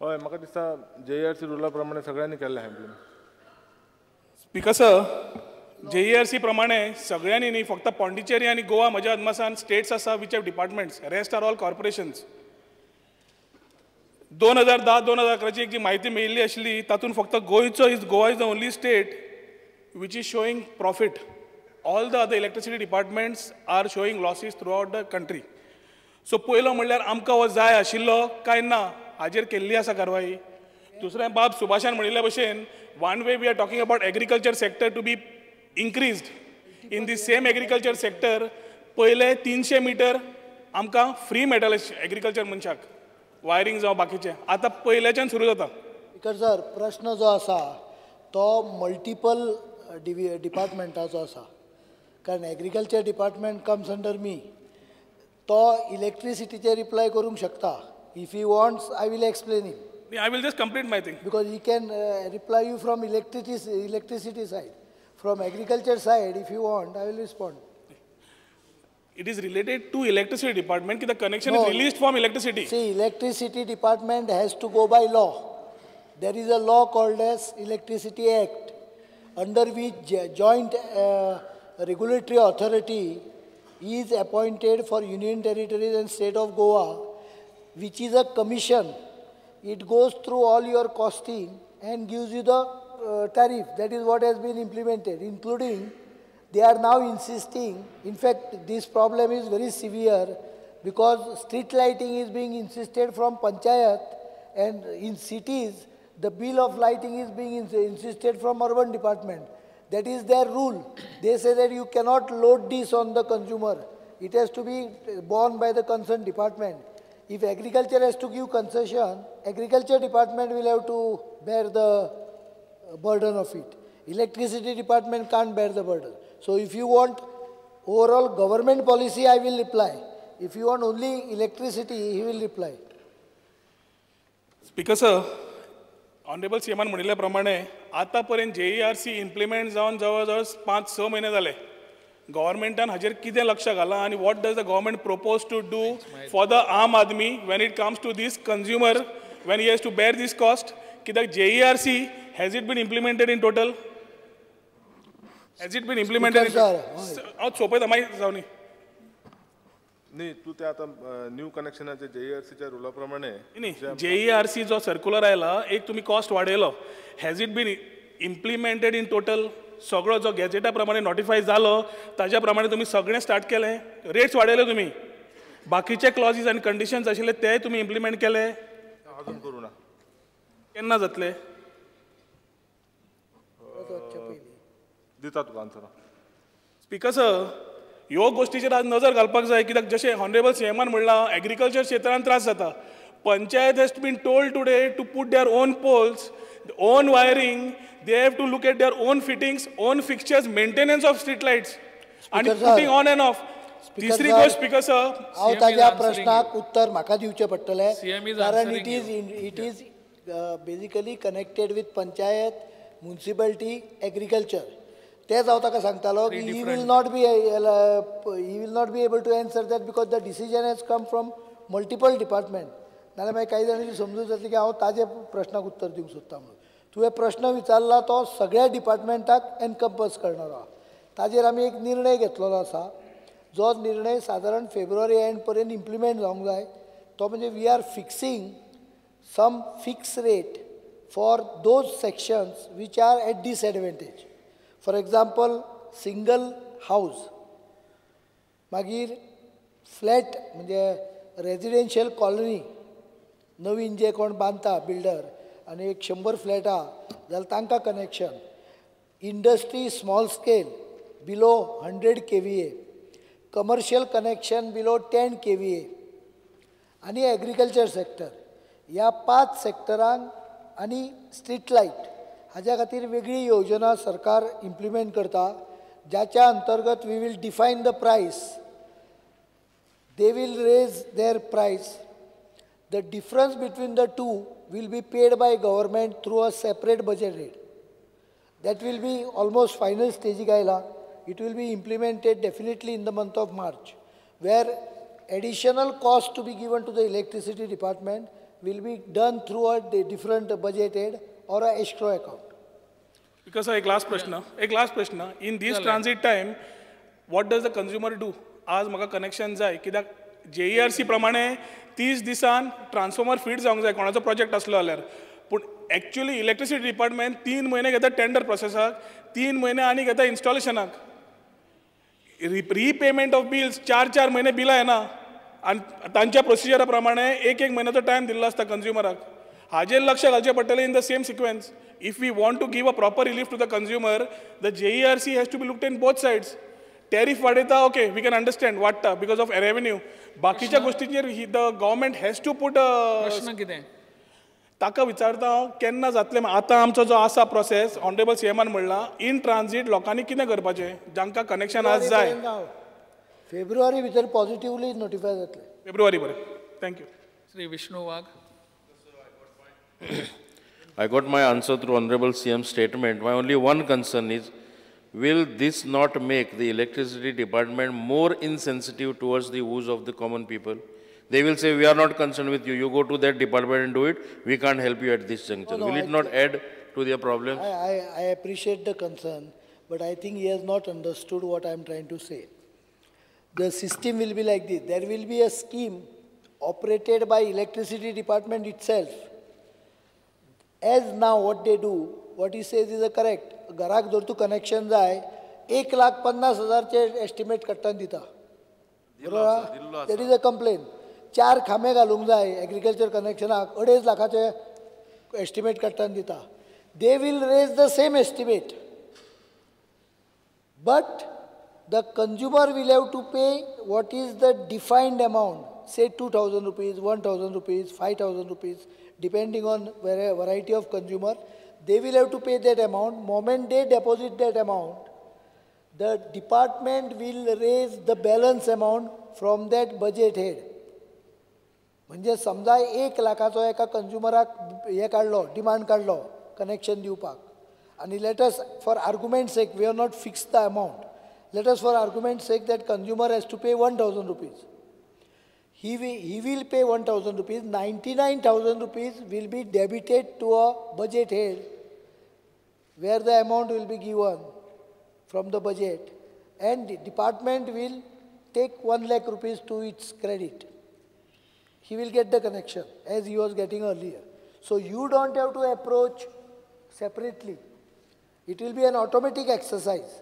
हय, म्हाका दिसता जेईआरसी रुला प्रमाणे सगळ्यांनी केल्लें आहा इम्प्लिमेंट. स्पीकर सर, जेईआरसी प्रमाणे सगळ्यांनी न्ही, फक्त पॉंडिचेरी आनी गोवा म्हज्या अदमासान स्टेट्स आसा which have departments, rest are all corporations. 2010 2011ची एक जी म्हायती मेळिल्ली आशिल्ली, तातूंत फक्त गोंयचो is Goa is the only state which is showing profit. All the other electricity departments are showing losses throughout the country. So पयलो म्हणल्यार आमकां हो जाय आशिल्लो काय ना हाजेर केल्ली आसा कारवाई. दुसरें बाब सुभाषान म्हणिल्ल्या भशेन, one way we are talking about agriculture sector to be increased. In the same agriculture sector पयले 300 मिटर आमकां फ्री मेळटाले एग्रीकल्चर मनशाक, वायरींग जावं बाकीचें. आतां पयल्याच्यान सुरू जाता. स्पीकर सर, प्रश्न जो आसा तो मल्टिपल डिपार्टमेंटाचो आसा, कारण agriculture department comes under me. तो इलेक्ट्रिसिटीचेर रिप्लाय करूंक शकता. If he wants, I will explain him. I will just complete my thing. Because he can reply you from electricity side. From agriculture side, if you want, I will respond. It is related to electricity department की the connection No. is released from electricity. See, electricity department has to go by law. There is a law called as Electricity Act, under which joint regulatory authority is appointed for Union Territories and State of Goa, which is a commission. It goes through all your costing and gives you the tariff. That is what has been implemented, including they are now insisting. In fact, this problem is very severe because street lighting is being insisted from panchayat, and in cities, the bill of lighting is being insisted from urban department. That is their rule. They say that you cannot load this on the consumer. It has to be borne by the concerned department. If agriculture has to give concession, agriculture department will have to bear the burden of it. Electricity department can't bear the burden. So if you want overall government policy, I will reply. If you want only electricity, he will reply. Speaker sir, honourable सीएमान म्हणिल्ल्या प्रमाणे आतां पर्यंत JERC implement जावन जवळ जवळ 5-6 म्हयने जाले. गव्हर्मेंटान हाजेर कितें लक्ष घालां आनी what does the government propose to do for the aam aadmi when it comes to this consumer, when he has to bear this cost? कित्याक JERC has it been implemented in total? Has it been implemented? हांव सोंपयता, मागीर जावनी. न्ही, तूं ते आतां new कनेक्शनाचे जेईआरसीच्या रुला प्रमाणे. न्ही, जेईआरसी जो सर्कुलर आयला, एक तुमी cost वाडयलो. Has it been implemented in total? सगळो जो गॅजेटा प्रमाणे नोटिफाय जालो ताज्या प्रमाणे तुमी सगळें स्टार्ट केलें? रेट्स वाडयले तुमी, बाकीचे क्लॉजीज आनी कंडिशन्स आशिल्ले ते तुमी इम्प्लिमेंट केले? अजून करूं ना. केन्ना जातले? दिता तुका answer. Speaker sir, ह्यो गोश्टीचेर आज नजर घालपाक जाय, कित्याक जशें ऑनरेबल सीएमान म्हणलां, एग्रीकल्चर क्षेत्रान त्रास जाता. Panchayat has been told today to put their own poles, own wiring. They have to look at their own fittings, own fixtures, maintenance of street lights आनी पुटींग ऑन एंड ऑफ. तिसरी गोश्ट speaker sir, हांव ताज्या प्रश्नाक उत्तर म्हाका दिवचें पडटलें, कारण it is basically connected with panchayat, municipality, agriculture. तेच हांव ताका सांगतालो की he will not be able to answer that because the decision has come from multiple department. नाल्यार मागीर कांय जाणांची समजूत जातली की हांव ताजे प्रश्नाक उत्तर दिवंक सोदता म्हणून. तुवें प्रश्न विचारला तो सगळ्या डिपार्टमेंटाक एनकम्पस करणारो आहा. ताजेर आमी एक निर्णय घेतलेलो आसा, जो निर्णय सादारण फेब्रुवारी एंड पर्यंत इम्प्लिमेंट जावंक जाय. तो म्हणजे we are fixing some fix rate for those sections which are at disadvantage. For example, single house, मागीर फ्लॅट म्हणजे रेजिडेन्शियल कॉलनी, नवीन जे कोण बांदता बिल्डर आनी एक 100 फ्लॅट आहा जाल्यार तांकां connection. Industry small scale below 100 kVA, commercial connection below 10 kVA आनी एग्रीकल्चर सेक्टर, ह्या 5 सेक्टरांक आनी स्ट्रीट लायट हाज्या खातीर वेगळी योजना सरकार इम्प्लिमेंट करता, ज्याच्या अंतर्गत we will define the price, they will raise their price. The difference between the two will be paid by government through a separate budget rate. That will be almost final stage आयला. It will be implemented definitely in the month of March, where additional cost to be given to the electricity department will be done through a different budget head or a escrow account. Because एक last प्रश्न, in this transit time what does the consumer do? आज म्हाका connection जाय कित्याक JERC प्रमाणे 30 दिसान transformer fit जावंक जाय कोणाचो प्रोजेक्ट आसलो जाल्यार. पूण एक्चुअली इलेक्ट्रिसिटी डिपार्टमेंट 3 म्हयने घेता टेंडर प्रोसेसाक, 3 म्हयने आनी घेता इन्स्टॉलेशनाक. रिपेमेंट ऑफ बिल्स 4-4 म्हयने बिलां येना आनी तांच्या प्रोसिजरा प्रमाणे 1-1 म्हयन्याचो टायम दिल्लो आसता कंज्युमराक. हाजेर लक्ष घालचें पडटलें in the same sequence. If we want to give a proper relief to the consumer, the JERC has to be looked in both sides. Tariff वाडयता, okay, we can understand वाडटा because of revenue. बाकीच्या गोष्टींचेर the government has to put. प्रश्न कितें ताका विचारता हांव केन्ना जातलें. आतां आमचो जो आसा प्रोसेस ऑनरेबल सीएमान म्हणलां इन ट्रान्जीट लोकांनी कितें करपाचें जांकां कनेक्शन आज जाय. फेब्रुवारी भितर पॉझिटिवली नोटिफाय जातलें. फेब्रुवारी बरें. Thank you. Shri Vishnu Wagh. I got my answer through Honorable CM's statement. My only one concern is, will this not make the electricity department more insensitive towards the woes of the common people? They will say, we are not concerned with you. You go to that department and do it. We can't help you at this juncture. No, will it not add to their problems? I appreciate the concern, but I think he has not understood what I am trying to say. The system will be like this. There will be a scheme operated by electricity department itself. As now what they do, what he says is correct. घराक जर तूं connection जाय 1,50,000 estimate काडटा दिता. बरोबर, that is a complain. 4 खांबे घालूंक जाय एग्रीकल्चर कनेक्शनाक 2.5 लाखाचे एस्टिमेट काडटा दिता. They will raise the same estimate, but the consumer will have to pay what is the defined amount, say 2,000 rupees, 1,000 rupees, 5,000 rupees, depending on variety of consumer. They will have to pay that amount. Moment they deposit that amount, the department will raise the balance amount from that budget head. म्हणजे समजा 1 लाखाचो एका कंज्युमराक हे काडलो, demand काडलो connection दिवपाक, आनी let us for argument sake, we are not fix the amount, let us for argument sake that consumer has to pay 1,000 rupees. He will pay 1,000 rupees, 99,000 rupees will be debited to a budget head where the amount will be given from the budget, and the department will take 1 lakh rupees to its credit. He will get the connection as he was getting earlier. So you don't have to approach separately. It will be an automatic exercise.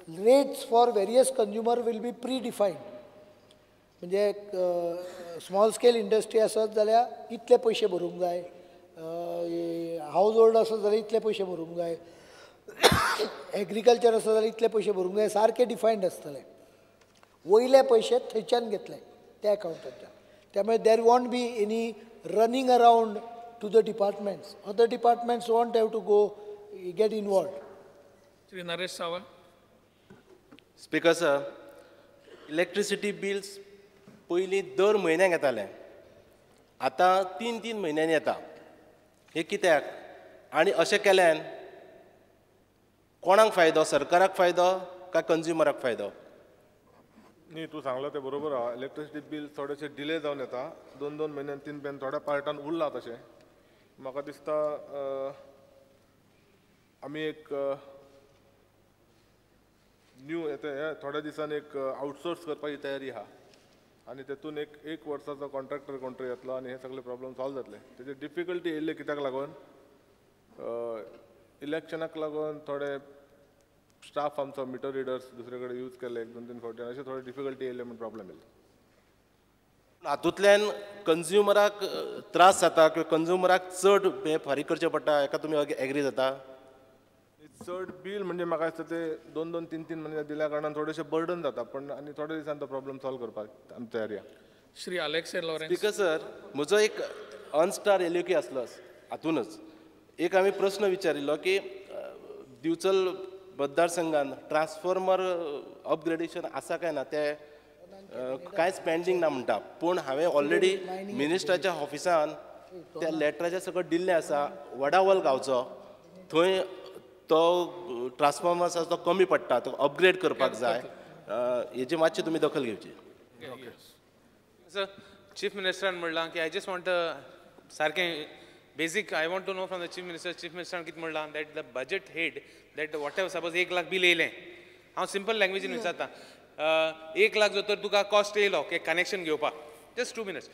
Rates for various consumer will be predefined. म्हणजे small scale industry आसत जाल्यार इतले पयशे भरूंक जाय, house hold आसत जाल्यार इतले पयशे भरूंक जाय, एग्रीकल्चर आसत जाल्यार इतले पयशे भरूंक जाय, सारके डिफायन्ड आसतले. वयले पयशे थंयच्यान घेतले त्या अकावंटांतल्यान. त्यामुळे there won't be any running around to the departments. Other departments won't have to go get involved. Shri Naresh Sawant. Speaker sir, electricity bills पयलीं दर म्हयन्याक येताले, आतां 3-3 म्हयन्यांनी येता. हें कित्याक आनी अशें केल्यान कोणाक फायदो? सरकाराक फायदो काय कंज्युमराक फायदो? न्ही, तूं सांगलां तें बरोबर आहा. इलेक्ट्रिसिटी बील थोडेशें डिले जावन येता, 2-2 म्हयन्यान 3 म्हयन्यान थोड्या पार्टान उरलां तशें. म्हाका दिसता आमी एक न्यू येता थोड्या दिसान एक आउटसोर्स करपाची तयारी आहा आनी तेतून एक वर्साचो कॉन्ट्रॅक्टर कोण तरी येतलो आनी हे सगळे प्रॉब्लम सॉल्व जातले. तेजे डिफिकल्टी येयल्ले कित्याक लागून, इलेक्शनाक लागून थोडे स्टाफ आमचो मिटर रिडर्स दुसरे कडेन यूज केले 1-2-3 फावटी, अशें थोडे डिफिकल्टी येयले म्हूण प्रॉब्लम येयले. हातूंतल्यान कंज्युमराक त्रास जाता किंवा कंज्युमराक चड हें फारीक करचें पडटा, हेका तुमी एग्री जाता? चड बील म्हणजे म्हाका दिसता ते 2-2, 3-3 म्हयने दिल्या कारणान थोडेशें बर्डन जाता, पण आनी थोड्या दिसान तो प्रॉब्लम सॉल्व करपाक आमी तयारी आहा. श्री आलेक्से लॉरेन्स. स्पीकर सर, म्हजो एक अनस्टार एलओके आसलो, हातूनच एक आमी प्रस्न विचारिल्लो की दिवचल मतदारसंघान ट्रान्सफॉर्मर अपग्रेडेशन आसा काय ना, तें कांयच पेंडींग ना म्हणटा, पूण हांवें ऑलरेडी मिनिस्टराच्या ऑफिसान त्या लेटराचें सगळें दिल्लें आसा. वडावल गांवचो थंय तो ट्रान्सफॉर्मर आसा तो कमी पडटा, तो अपग्रेड करपाक जाय, हेजी मातशी तुमी दखल घेवची. सर, चीफ मिनिस्टरान म्हणलां की I just want a सारकें basic I want to know from the chief minister. Chief मिनिस्टरान कितें म्हणलां that the budget head that whatever suppose 1 lakh bill येयलें, हांव सिंपल लँग्वेजीन विचारता, 1 लाख जर तर तुका कॉस्ट येयलो एक कनेक्शन घेवपाक, जस्ट 2 मिनट्स,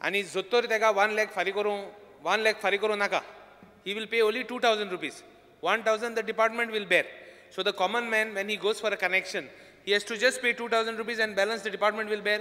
आनी जर तर ताका 1 लाख फारीक करूं, 1 लाख फारीक करूं नाका, he will pay only 2,000 rupees, 1,000 the department will bear. So the common man when he goes for a connection he has to just pay 2,000 rupees and balance the department will bear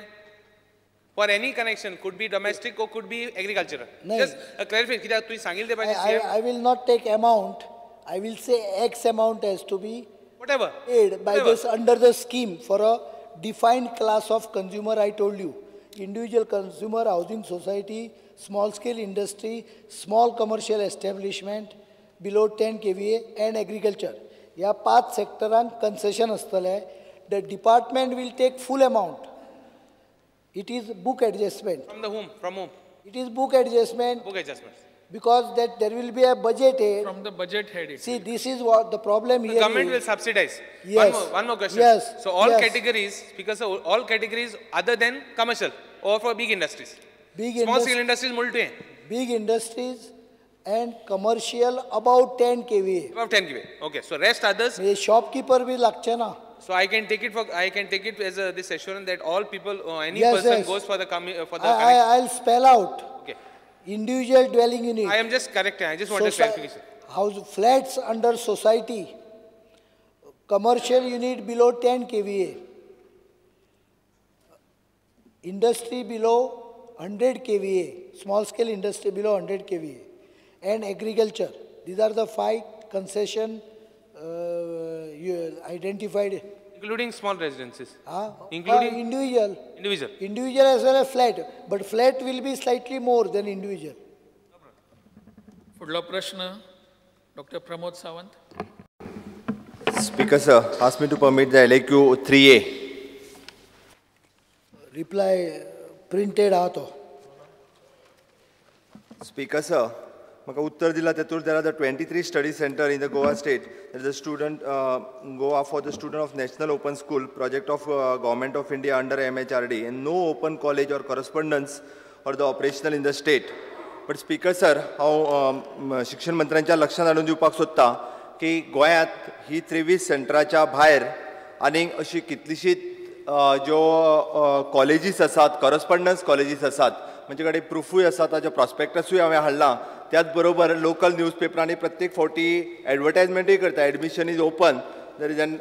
for any connection, could be domestic or could be agricultural. Just a clarification, कित्याक तुवें सांगिल्लें तें पासून. I will not take amount, I will say X amount has to be whatever paid by this under the scheme for a defined class of consumer. I told you, individual consumer, housing society, small scale industry, small commercial establishment below 10 kVA and agriculture. ह्या 5 सेक्टरांक concession आसतलें. The department will take full amount. It is book adjustment. From the whom? From whom? It is book adjustment. Book adjustment. Because that there will be a budget head. From the budget head. See, this is what the problem here is. The government will subsidize. Yes. One more question. Yes. So all categories, because all categories other than commercial or for big industries. Big small scale industries multi. Big industries and commercial about 10 kVA. About 10 kVA. Okay. So rest others. Shopkeeper bhi lagche na. So I can take it for, I can take it as a, this assurance that all people, any person goes for the for the. I'll spell out. Okay. Individual dwelling unit. I am just correcting. I just want a clarification. House flats under society, commercial unit below 10 kVA, industry below 100 kVA, small scale industry below 100 kVA, and agriculture. These are the 5 concession you identified. Including small residences. Including individual. Individual. Individual as well as flat, but flat will be slightly more than individual. फुडलो प्रश्न Dr. Pramod Sawant. Speaker sir, ask me to permit the LAQ 3A. Reply printed आहा. Speaker sir, म्हाका उत्तर दिला तेतूर there are the 23 study center in the Goa state. There is a student Goa for the student of National Open School project of Government of India under MHRD and no open college or correspondence or the operational in the state. But speaker sir, हांव शिक्षण मंत्र्यांच्या लक्षांत हाडून दिवपाक सोदता की गोंयांत ही 23 सेंटराच्या भायर आनीक अशी कितलीशीच ज्यो कॉलेजीस आसात, कॉरस्पॉन्डन्स कॉलेजीस आसात, म्हणजे कडेन प्रुफूय आसा, ताजे प्रॉस्पेक्टसूय हांवें हाडलां. त्याच बरोबर लोकल न्यूजपेपरांनी प्रत्येक फावटी एडवर्टायजमेंटूय करता, admission is open there is an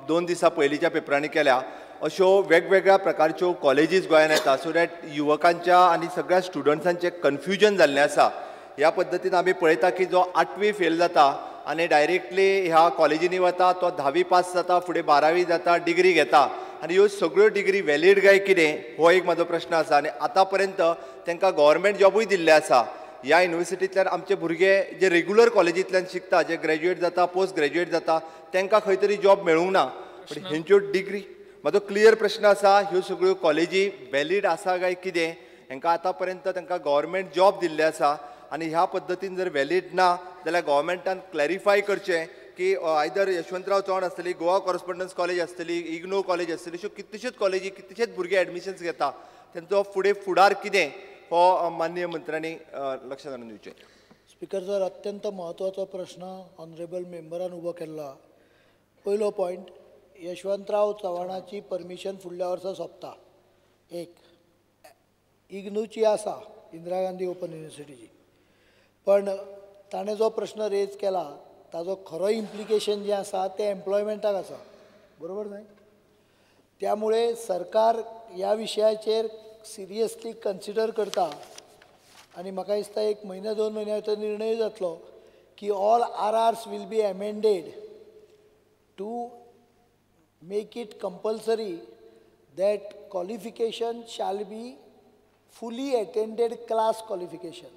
2 दिसां पयलींच्या पेपरांनी केल्या. अश्यो वेगवेगळ्या प्रकारच्यो कॉलेजीस गोंयांत येता, सो that युवकांच्या आनी सगळ्या स्टुडंट्सांचें कन्फ्युजन जाल्लें आसा. ह्या पद्दतीन आमी पळयता की जो 8वी फेल जाता आनी डायरेक्टली ह्या कॉलेजींनी वता, तो 10वी पास जाता, फुडें 12वी जाता, डिग्री घेता, आनी ह्यो सगळ्यो डिग्री व्हॅलीड काय कितें हो एक म्हाजो प्रश्न आसा. आनी आतां पर्यंत तांकां गव्हर्मेंट जॉबूय दिल्ले आसा. ह्या युनिवर्सिटींतल्यान आमचे भुरगे जे रेगुलर कॉलेजींतल्यान शिकता, जे ग्रॅज्युएट जाता, पोस्ट ग्रॅज्युएट जाता, तांकां खंय तरी जॉब मेळूंक ना. पण हेंच्यो डिग्री, म्हाजो क्लियर प्रश्न आसा, ह्यो सगळ्यो कॉलेजी व्हॅलीड आसा काय कितें? हांकां आतां पर्यंत तांकां गव्हर्मेंट जॉब दिल्ले आसा आनी ह्या पद्दतीन जर व्हॅलीड ना जाल्यार गव्हर्मेंटान क्लॅरिफाय करचें की आयदर यशवंतराव चव्हाण आसतली, गोवा कॉरस्पॉन्डन्स कॉलेज आसतली, इग्नो कॉलेज आसतली, अश्यो कितल्योश्योच कॉलेजी, कितलेशेच भुरगे एडमिशन्स घेता, तेंचो फुडें फुडार कितें हो माननीय मंत्र्यांनी लक्षांत हाडून दिवचें. स्पीकर सर, अत्यंत म्हत्वाचो प्रश्न ऑनरेबल मेंबरान उबो केल्लो. पयलो पॉयंट, यशवंतराव चव्हाणाची परमिशन फुडल्या वर्सा सोंपता. एक इग्नूची आसा, इंदिरा गांधी ओपन युनिवर्सिटीची, पण ताणें जो प्रश्न रेज केला ताजो खरो इम्प्लिकेशन जें आसा तें एम्प्लॉयमेंटाक आसा, बरोबर न्हय? त्यामुळे सरकार ह्या विशयाचेर सिरियसली कन्सिडर करता आनी म्हाका दिसता 1 म्हयनो 2 म्हयन्या भितर निर्णय जातलो की all RRs will be amended to make it compulsory that qualification shall be fully attended class qualification.